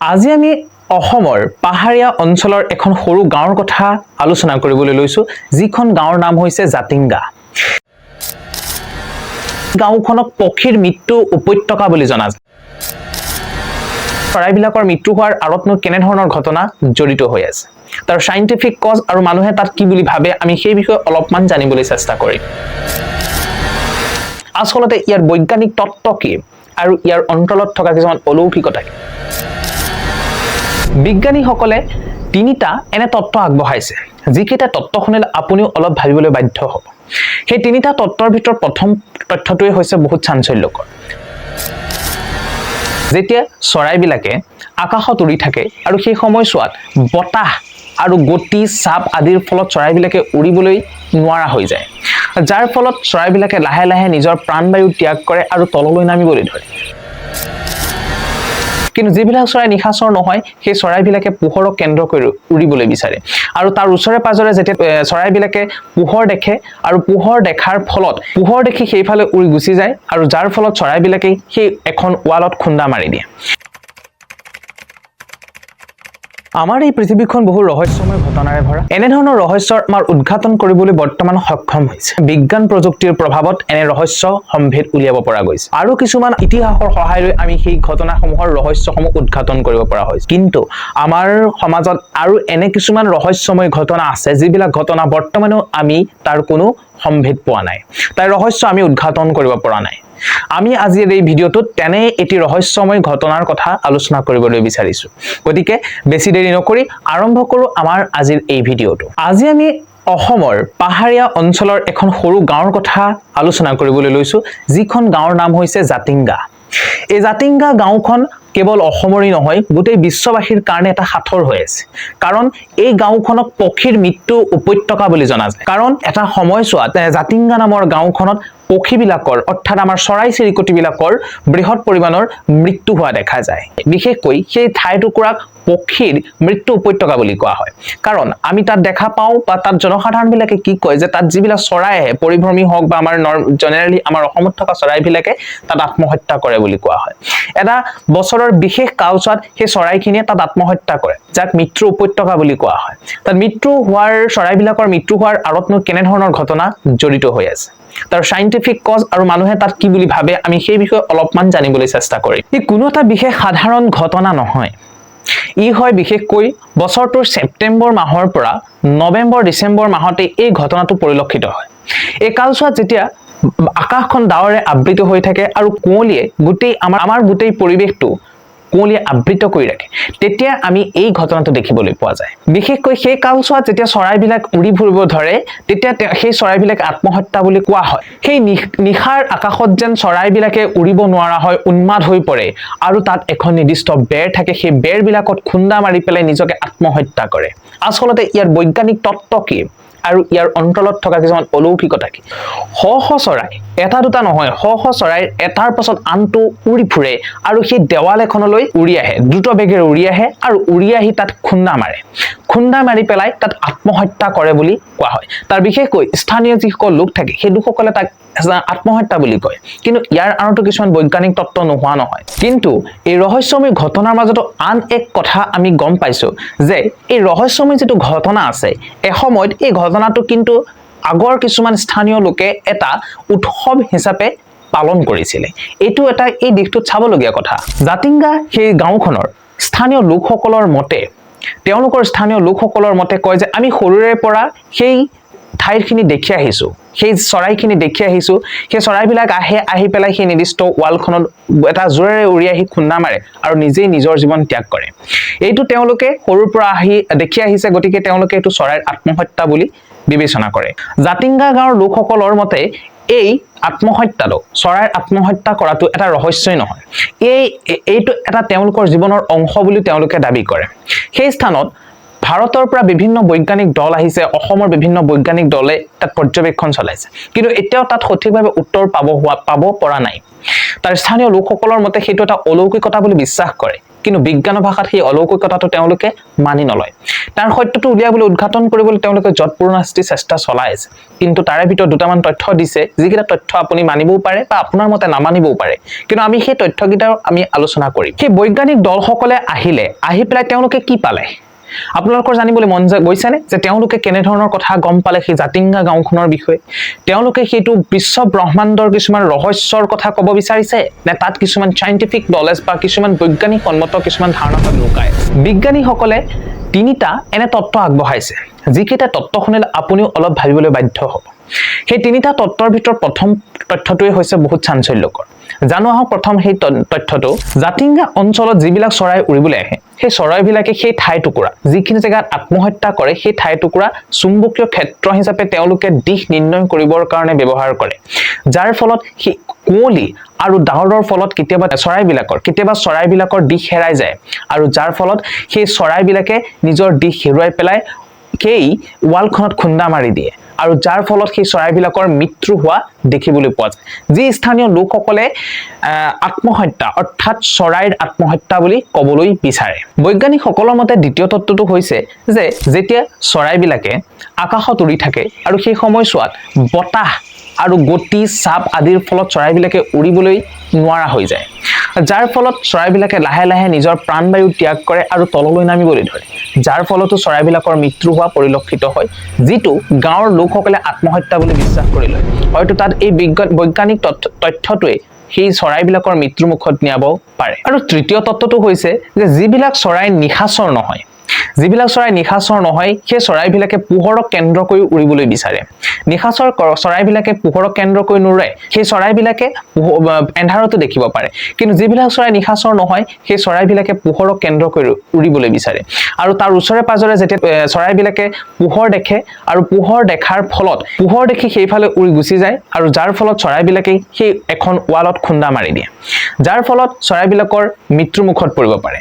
আজি আমি অসমৰ পাহাৰীয়া অঞ্চলৰ এখন সৰু গাঁৱৰ কথা আলোচনা কৰিবলৈ লৈছোঁ, যিখন গাঁৱৰ নাম হৈছে জাতিংগা। গাঁওখনক পক্ষীৰ মৃত্যু উপত্যকা বুলি জনা যায়। চৰাইবিলাকৰ মৃত্যু হোৱাৰ আঁৰতনো কেনেধৰণৰ ঘটনা জড়িত হৈ আছে, তাৰ চাইণ্টিফিক কজ আৰু মানুহে তাত কি বুলি ভাবে, আমি সেই বিষয়ে অলপমান জানিবলৈ চেষ্টা কৰিম। আচলতে ইয়াৰ বৈজ্ঞানিক তত্ত্ব কি আৰু ইয়াৰ অন্তৰত থকা কিছুমান অলৌকিকতা কি? বিজ্ঞানীসকলে তিনিটা এনে তত্ত্ব আগবঢ়াইছে, যিকেইটা তত্ত্ব শুনিলে আপুনিও অলপ ভাবিবলৈ বাধ্য হ'ব। সেই তিনিটা তত্ত্বৰ ভিতৰত প্ৰথম তথ্যটোৱে হৈছে বহুত চাঞ্চল্যকৰ। যেতিয়া চৰাইবিলাকে আকাশত উৰি থাকে আৰু সেই সময়ছোৱাত বতাহ আৰু গতি, চাপ আদিৰ ফলত চৰাইবিলাকে উৰিবলৈ নোৱাৰা হৈ যায়, যাৰ ফলত চৰাইবিলাকে লাহে লাহে নিজৰ প্ৰাণবায়ু ত্যাগ কৰে আৰু তললৈ নামিবলৈ ধৰে। কিন্তু যিবিলাক চৰাই নিশাচৰ নহয়, সেই চৰাইবিলাকে পোহৰক কেন্দ্ৰ কৰি উৰিবলৈ বিচাৰে আৰু তাৰ ওচৰে পাজৰে যেতিয়া চৰাইবিলাকে পোহৰ দেখে আৰু পোহৰ দেখাৰ ফলত পোহৰ দেখি সেইফালে উৰি গুচি যায় আৰু যাৰ ফলত চৰাইবিলাকে সেই এখন ৱালত খুন্দা মাৰি দিয়ে। আমাৰ এই পৃথিৱীখন বহু ৰহস্যময় ঘটনাৰে ভৰা। এনেধৰণৰ ৰহস্যৰ আমাৰ উদ্ঘাটন কৰিবলৈ বৰ্তমান সক্ষম হৈছে। বিজ্ঞান প্ৰযুক্তিৰ প্ৰভাৱত এনে ৰহস্য সম্ভেদ উলিয়াব পৰা গৈছে আৰু কিছুমান ইতিহাসৰ সহায় লৈ আমি সেই ঘটনাসমূহৰ ৰহস্যসমূহ উদ্ঘাটন কৰিব পৰা হৈছে। কিন্তু আমাৰ সমাজত আৰু এনে কিছুমান ৰহস্যময় ঘটনা আছে, যিবিলাক ঘটনা বৰ্তমানেও আমি তাৰ কোনো সম্ভেদ পোৱা নাই, তাৰ ৰহস্য আমি উদ্ঘাটন কৰিব পৰা নাই। আমি আজিৰ এই ভিডিঅ'টোত তেনে এটি ৰহস্যময় ঘটনাৰ কথা আলোচনা কৰিবলৈ বিচাৰিছোঁ। গতিকে বেছি দেৰি নকৰি আৰম্ভ কৰোঁ আমাৰ আজিৰ এই ভিডিঅ'টো। আজি আমি অসমৰ পাহাৰীয়া অঞ্চলৰ এখন সৰু গাঁৱৰ কথা আলোচনা কৰিবলৈ লৈছোঁ, যিখন গাঁৱৰ নাম হৈছে জাতিংগা। এই জাতিংগা গাঁওখন কেৱল অসমৰেই নহয়, গোটেই বিশ্ববাসীৰ কাৰণে এটা সাঁথৰ হৈ আছে। কাৰণ এই গাঁওখনক পক্ষীৰ মৃত্যু উপত্যকা বুলি জনা যায়। কাৰণ এটা সময়ছোৱাত জাতিংগা নামৰ গাঁওখনত পক্ষীবিলাকৰ, অৰ্থাৎ আমাৰ চৰাই চিৰিকটিবিলাকৰ বৃহৎ পৰিমাণৰ মৃত্যু হোৱা দেখা যায়। বিশেষকৈ সেই ঠাইটুকুৰাক পক্ষীৰ মৃত্যু উপত্যকা বুলি কোৱা হয়। কাৰণ আমি তাত দেখা পাওঁ বা তাত জনসাধাৰণবিলাকে কি কয় যে তাত যিবিলাক চৰাই আহে, পৰিভ্ৰমী হওক বা আমাৰ জেনেৰেলি আমাৰ অসমত থকা চৰাইবিলাকে তাত আত্মহত্যা কৰে বুলি কোৱা হয়। এটা বছৰৰ বিশেষ কালচোৱাত সেই চৰাইখিনিয়ে তাত আত্মহত্যা কৰে, যাক মৃত্যু উপত্যকা বুলি কোৱা হয়। তাত মৃত্যু হোৱাৰ চৰাইবিলাকৰ মৃত্যু হোৱাৰ আঁৰতনো কেনেধৰণৰ ঘটনা জড়িত হৈ আছে, তাৰ চাইণ্টিফিক কজ আৰু মানুহে তাত কি বুলি ভাবে, আমি সেই বিষয়ে অলপমান জানিবলৈ চেষ্টা কৰিম। ই কোনো এটা বিশেষ সাধাৰণ ঘটনা নহয়। ই হয় বিশেষকৈ বছৰটোৰ ছেপ্টেম্বৰ মাহৰ পৰা নৱেম্বৰ, ডিচেম্বৰ মাহতে এই ঘটনাটো পৰিলক্ষিত হয়। এই কালচোৱাত যেতিয়া আকাশখন ডাৱৰে আবৃত হৈ থাকে আৰু কুঁৱলীয়ে গোটেই আমাৰ গোটেই পৰিৱেশটো কুঁৱলীয়ে আবৃত কৰি ৰাখে, তেতিয়া আমি এই ঘটনাটো দেখিবলৈ পোৱা যায়। বিশেষকৈ সেই কালচোৱাত যেতিয়া চৰাইবিলাক উৰি ফুৰিব ধৰে, তেতিয়া সেই চৰাইবিলাক আত্মহত্যা বুলি কোৱা হয়। সেই নিশাৰ আকাশত যেন চৰাইবিলাকে উৰিব নোৱাৰা হয়, উন্মাদ হৈ পৰে আৰু তাত এখন নিৰ্দিষ্ট বেৰ থাকে, সেই বেৰবিলাকত খুন্দা মাৰি পেলাই নিজকে আত্মহত্যা কৰে। আচলতে ইয়াৰ বৈজ্ঞানিক তত্ত্ব কি আৰু ইয়াৰ অন্তৰত থকা কিছুমান অলৌকিকতা কি? শ শ চৰাই, এটা দুটা নহয়, শ শ চৰাইৰ এটাৰ পাছত আনটো উৰি ফুৰে আৰু সেই দেৱাল এখনলৈ উৰি আহে, দ্ৰুত বেগেৰে উৰি আহে আৰু উৰি আহি তাত খুন্দা মাৰে। খুন্দা মাৰি পেলাই তাত আত্মহত্যা কৰে বুলি কোৱা হয়। তাৰ বিশেষকৈ স্থানীয় যিসকল লোক থাকে, সেই লোকসকলে তাক আত্মহত্যা বুলি কয়। কিন্তু ইয়াৰ আঁৰতো কিছুমান বৈজ্ঞানিক তত্ত্ব নোহোৱা নহয়। কিন্তু এই ৰহস্যময় ঘটনাৰ মাজতো আন এক কথা আমি গম পাইছো যে এই ৰহস্যময় যিটো ঘটনা আছে, এসময়ত এই ঘটনাটো কিন্তু আগৰ কিছুমান স্থানীয় লোকে এটা উৎসৱ হিচাপে পালন কৰিছিলে। এইটো এটা এই দিশটোত চাবলগীয়া কথা। জাতিংগা সেই গাঁওখনৰ স্থানীয় লোকসকলৰ মতে, তেওঁলোকৰ স্থানীয় লোকসকলৰ মতে কয় যে আমি সৰুৰে পৰা সেই ঠাইখিনি দেখি আহিছোঁ, সেই চৰাইখিনি দেখি আহিছোঁ। সেই চৰাইবিলাক আহে, আহি পেলাই সেই নিৰ্দিষ্ট ৱালখনত এটা জোৰেৰে উৰি আহি খুন্দা মাৰে আৰু নিজেই নিজৰ জীৱন ত্যাগ কৰে। এইটো তেওঁলোকে সৰুৰ পৰা আহি দেখি আহিছে, গতিকে তেওঁলোকে এইটো চৰাইৰ আত্মহত্যা বুলি বিবেচনা কৰে। জাতিংগা গাঁৱৰ লোকসকলৰ মতে এই আত্মহত্যাটো, চৰাইৰ আত্মহত্যা কৰাটো এটা ৰহস্যই নহয়, এইটো এটা তেওঁলোকৰ জীৱনৰ অংশ বুলি তেওঁলোকে দাবী কৰে। সেই স্থানত ভাৰতৰ পৰা বিভিন্ন বৈজ্ঞানিক দল আহিছে, অসমৰ বিভিন্ন বৈজ্ঞানিক দলে তাত পৰ্যবেক্ষণ চলাইছে, কিন্তু এতিয়াও তাত সঠিকভাৱে উত্তৰ পাব পৰা নাই। তাৰ স্থানীয় লোকসকলৰ মতে সেইটো এটা অলৌকিকতা বুলি বিশ্বাস কৰে। কিন্তু বিজ্ঞানৰ ভাষাত সেই অলৌকিকতাটো তেওঁলোকে মানি নলয়। তাৰ সত্যটো উলিয়াবলৈ, উদ্ঘাটন কৰিবলৈ তেওঁলোকে যৎপৰোনাস্তি চেষ্টা চলাই আছে। কিন্তু তাৰে ভিতৰত দুটামান তথ্য দিছে, যিকেইটা তথ্য আপুনি মানিবও পাৰে বা আপোনাৰ মতে নামানিবও পাৰে, কিন্তু আমি সেই তথ্যকেইটাও আমি আলোচনা কৰিম। সেই বৈজ্ঞানিক দলসকলে আহিলে, আহি পেলাই তেওঁলোকে কি পালে, আপোনালোকৰ জানিবলৈ মন গৈছেনে যে তেওঁলোকে কেনেধৰণৰ কথা গম পালে সেই জাতিংগা গাঁওখনৰ বিষয়ে? তেওঁলোকে সেইটো বিশ্ব ব্ৰহ্মাণ্ডৰ কিছুমান ৰহস্যৰ কথা ক'ব বিচাৰিছে নে তাত কিছুমান চাইণ্টিফিক নলেজ বা কিছুমান বৈজ্ঞানিক সন্মত কিছুমান ধাৰণা তাত লুকাই আছে? বিজ্ঞানীসকলে তিনিটা এনে তত্ত্ব আগবঢ়াইছে, যিকেইটা তত্ত্ব শুনিলে আপুনিও অলপ ভাবিবলৈ বাধ্য হ'ব। সেই তিনিটা তত্ত্বৰ ভিতৰত প্ৰথম তথ্যটোৱে হৈছে বহুত চাঞ্চল্যকৰ। জানো আহক প্ৰথম সেই তথ্যটো। জাতিংগা অঞ্চলত যিবিলাক চৰাই উৰিবলৈ আহে, সেই চৰাইবিলাকে সেই ঠাই টুকুৰা, যিখিনি জেগাত আত্মহত্যা কৰে, সেই ঠাই টুকুৰা চুম্বকীয় ক্ষেত্ৰ হিচাপে তেওঁলোকে দিশ নিৰ্ণয় কৰিবৰ কাৰণে ব্যৱহাৰ কৰে। যাৰ ফলত সেই কুঁৱলী আৰু ডাৱৰৰ ফলত কেতিয়াবা চৰাইবিলাকৰ দিশ হেৰাই যায় আৰু যাৰ ফলত সেই চৰাইবিলাকে নিজৰ দিশ হেৰুৱাই পেলাই সেই ৱালখনত খুন্দা মাৰি দিয়ে আৰু যাৰ ফলত সেই চৰাইবিলাকৰ মৃত্যু হোৱা দেখিবলৈ পোৱা যায়, যি স্থানীয় লোকসকলে আত্মহত্যা অৰ্থাৎ চৰাইৰ আত্মহত্যা বুলি ক'বলৈ বিচাৰে। বৈজ্ঞানিকসকলৰ মতে দ্বিতীয় তত্ত্বটো হৈছে যে যেতিয়া চৰাইবিলাকে আকাশত উৰি থাকে আৰু সেই সময়ছোৱাত বতাহ আৰু গতি, চাপ আদিৰ ফলত চৰাইবিলাকে উৰিবলৈ নোৱাৰা হৈ যায়, যাৰ ফলত চৰাইবিলাকে লাহে লাহে নিজৰ প্ৰাণবায়ু ত্যাগ কৰে আৰু তললৈ নামিবলৈ ধৰে, যাৰ ফলতো চৰাইবিলাকৰ মৃত্যু হোৱা পৰিলক্ষিত হয়, যিটো গাঁৱৰ লোকসকলে আত্মহত্যা বুলি বিশ্বাস কৰি লয়। হয়তো তাত এই বৈজ্ঞানিক তথ্যটোৱে সেই চৰাইবিলাকৰ মৃত্যুমুখত নিয়াব পাৰে। আৰু তৃতীয় তত্ত্বটো হৈছে যে যিবিলাক চৰাই নিশাচৰ নহয়, সেই চৰাইবিলাকে পোহৰক কেন্দ্ৰ কৰি উৰিবলৈ বিচাৰে। নিশাচৰ চৰাইবিলাকে পোহৰক কেন্দ্ৰ কৰি নুৰে, সেই চৰাইবিলাকে এন্ধাৰতো দেখিব পাৰে। কিন্তু যিবিলাক চৰাই নিশাচৰ নহয়, সেই চৰাইবিলাকে পোহৰক কেন্দ্ৰ কৰি উৰিবলৈ বিচাৰে আৰু তাৰ ওচৰে পাজৰে যেতিয়া চৰাইবিলাকে পোহৰ দেখে আৰু পোহৰ দেখাৰ ফলত পোহৰ দেখি সেইফালে উৰি গুচি যায় আৰু যাৰ ফলত চৰাইবিলাকে সেই এখন ৱালত খুন্দা মাৰি দিয়ে, যাৰ ফলত চৰাইবিলাকৰ মৃত্যুমুখত পৰিব পাৰে।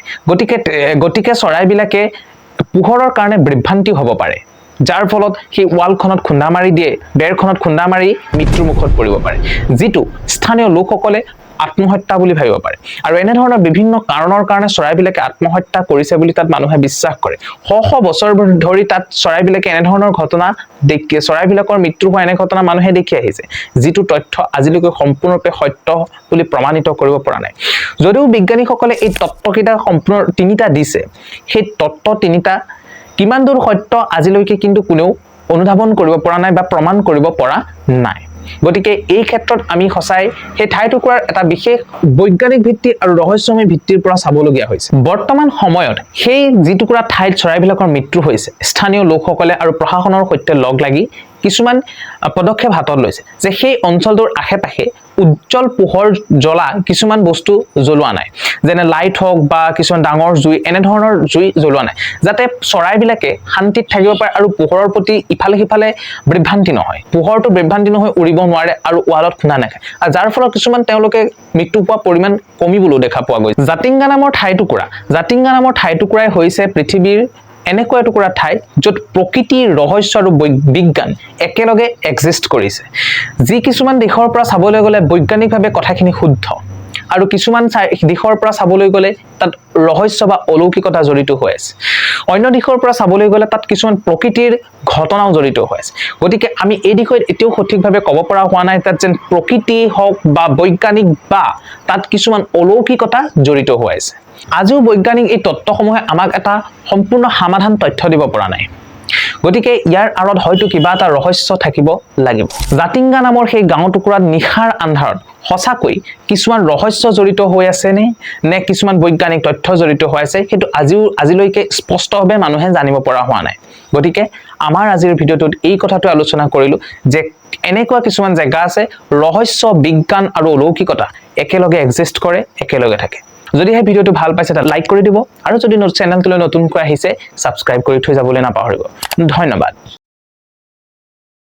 গতিকে চৰাইবিলাকে পোহৰৰ কাৰণে বিভ্ৰান্তি হ'ব পাৰে, যাৰ ফলত সেই ৱালখনত খুন্দা মাৰি দিয়ে, বেৰখনত খুন্দা মাৰি মৃত্যুৰ মুখত পৰিব পাৰে, যিটো স্থানীয় লোকসকলে আত্মহত্যা বুলি ভাবিব পাৰে। আৰু এনেধৰণৰ বিভিন্ন কাৰণৰ কাৰণে চৰাইবিলাকে আত্মহত্যা কৰিছে বুলি তাত মানুহে বিশ্বাস কৰে। শ শ বছৰ ধৰি তাত চৰাইবিলাকে এনেধৰণৰ ঘটনা দেখি, চৰাইবিলাকৰ মৃত্যু হোৱা এনে ঘটনা মানুহে দেখি আহিছে, যিটো তথ্য আজিলৈকে সম্পূৰ্ণৰূপে সত্য বুলি প্ৰমাণিত কৰিব পৰা নাই। যদিও বিজ্ঞানীসকলে এই তত্ত্বকেইটা সম্পূৰ্ণ তিনিটা দিছে, সেই তত্ত্ব তিনিটা কিমান দূৰ সত্য আজিলৈকে কিন্তু কোনেও অনুধাৱন কৰিব পৰা নাই বা প্ৰমাণ কৰিব পৰা নাই। গতিকে এই ক্ষেত্ৰত আমি সঁচাই সেই ঠাই টুকুৰাৰ এটা বিশেষ বৈজ্ঞানিক ভিত্তি আৰু ৰহস্যময় ভিত্তিৰ পৰা চাবলগীয়া হৈছে। বৰ্তমান সময়ত সেই যিটুকুৰা ঠাইত চৰাইবিলাকৰ মৃত্যু হৈছে, স্থানীয় লোকসকলে আৰু প্ৰশাসনৰ সৈতে লগ লাগি কিছুমান পদক্ষেপ হাতত লৈছে যে সেই অঞ্চলটোৰ আশে পাশে উজ্জ্বল পোহৰ জ্বলা কিছুমান বস্তু জ্বলোৱা নাই, যেনে লাইট হওক বা কিছুমান ডাঙৰ জুই, এনেধৰণৰ জুই জ্বলোৱা নাই, যাতে চৰাইবিলাকে শান্তিত থাকিব পাৰে আৰু পোহৰৰ প্ৰতি ইফালে সিফালে বিভ্ৰান্তি নহয়, পোহৰটো বিভ্ৰান্তি নহয়, উৰিব নোৱাৰে আৰু ৱালত খুন্দা নাখায় আৰু যাৰ ফলত কিছুমান তেওঁলোকে মৃত্যু পোৱা পৰিমাণ কমিবলৈও দেখা পোৱা গৈছে। জাতিংগা নামৰ ঠাইটুকুৰাই হৈছে পৃথিৱীৰ এনেকুৱা এটুকুৰা ঠাই য'ত প্ৰকৃতিৰ ৰহস্য আৰু বিজ্ঞান একেলগে এক্সিষ্ট কৰিছে। যি কিছুমান দিশৰ পৰা চাবলৈ গ'লে বৈজ্ঞানিকভাৱে কথাখিনি শুদ্ধ আৰু কিছুমান দিশৰ পৰা চাবলৈ গ'লে তাত ৰহস্য বা অলৌকিকতা জড়িত হৈ আছে, অন্য দিশৰ পৰা চাবলৈ গ'লে তাত কিছুমান প্ৰকৃতিৰ ঘটনাও জড়িত হৈ আছে। গতিকে আমি এই বিষয়ত এতিয়াও সঠিকভাৱে ক'ব পৰা হোৱা নাই তাত যেন প্ৰকৃতি হওক বা বৈজ্ঞানিক বা তাত কিছুমান অলৌকিকতা জড়িত হৈ আছে। আজিও বৈজ্ঞানিক এই তত্ত্বসমূহে আমাক এটা সম্পূৰ্ণ সমাধান তথ্য দিব পৰা নাই। গতিকে ইয়াৰ আঁৰত হয়তো কিবা এটা ৰহস্য থাকিব লাগিব। জাতিংগা নামৰ সেই গাঁও টুকুৰাত নিশাৰ আন্ধাৰত সঁচাকৈ কিছুমান ৰহস্য জড়িত হৈ আছে নে নে কিছুমান বৈজ্ঞানিক তথ্য জড়িত হৈ আছে, সেইটো আজিলৈকে স্পষ্টভাৱে মানুহে জানিব পৰা হোৱা নাই। গতিকে আমাৰ আজিৰ ভিডিঅ'টোত এই কথাটো আলোচনা কৰিলোঁ যে এনেকুৱা কিছুমান জেগা আছে, ৰহস্য, বিজ্ঞান আৰু অলৌকিকতা একেলগে এক্সিষ্ট কৰে, একেলগে থাকে। যদিহে ভিডিঅ'টো ভাল পাইছে, তাত লাইক কৰি দিব আৰু যদি চেনেলটোলৈ নতুনকৈ আহিছে, ছাবস্ক্ৰাইব কৰি থৈ যাবলৈ নাপাহৰিব। ধন্যবাদ।